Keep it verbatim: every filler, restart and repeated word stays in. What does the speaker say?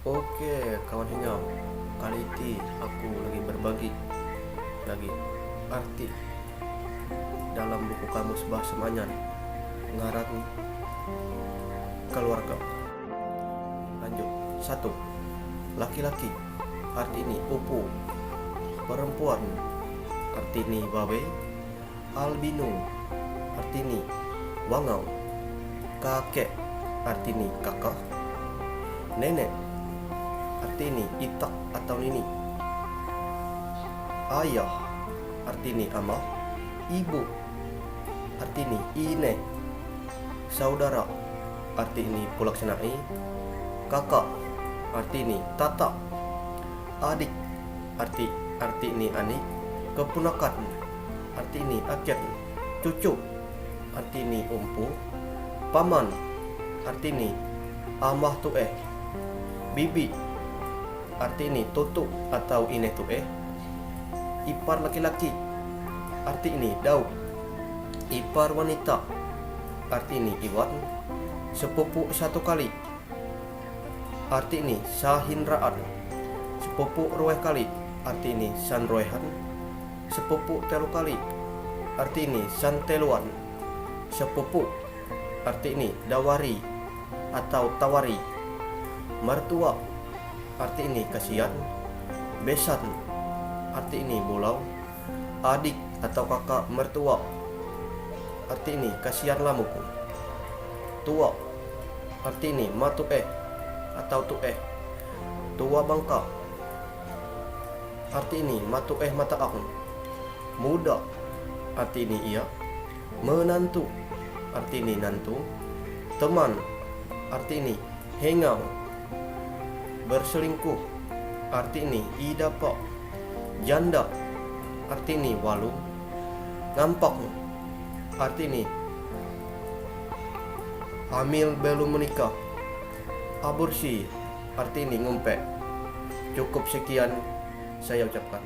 Oke, kawan hinyau. Kali iti aku lagi berbagi lagi arti dalam buku Kamus Bahasa Manyan ngaran keluarga. Lanjut. Satu. Laki-laki, arti ini upu. Perempuan, arti ini babe. Albino, arti ini wangau. Kakek, arti ini kakak. Nenek, arti ini itak atau nini. Ayah, arti ini ama. Ibu, arti ini ine. Saudara, arti ini pulaksanai. Kakak, arti ini tata. Adik, arti arti ini ani. Keponakan, arti ini akit. Cucu, arti ini umpu. Paman, arti ini amah tu'eh. Bibi, arti ini tutu atau ine tu'eh. Ipar laki-laki, arti ini daud. Ipar wanita, arti ini iwan. Sepupu satu kali, arti ini sahinraan. Sepupu rueh kali, arti ini sanroehan. Sepupu telu kali, arti ini santeluan. Sepupu, arti ini dawari atau tawari. Mertua, arti ini kasihan. Besan, arti ini bulau. Adik atau kakak mertua, arti ini kasihan lamuk. Tua, arti ini matu'eh atau tu'eh. Tua bangka, arti ini matu'eh mata'ak. Muda, arti ini iya. Menantu, arti ini nantu. Teman, arti ini hengang. Berselingkuh, arti ini idapa. Janda, arti ini walu. Ngampak, arti ini hamil belum menikah. Aborsi, arti ini ngumpe. Cukup sekian saya ucapkan.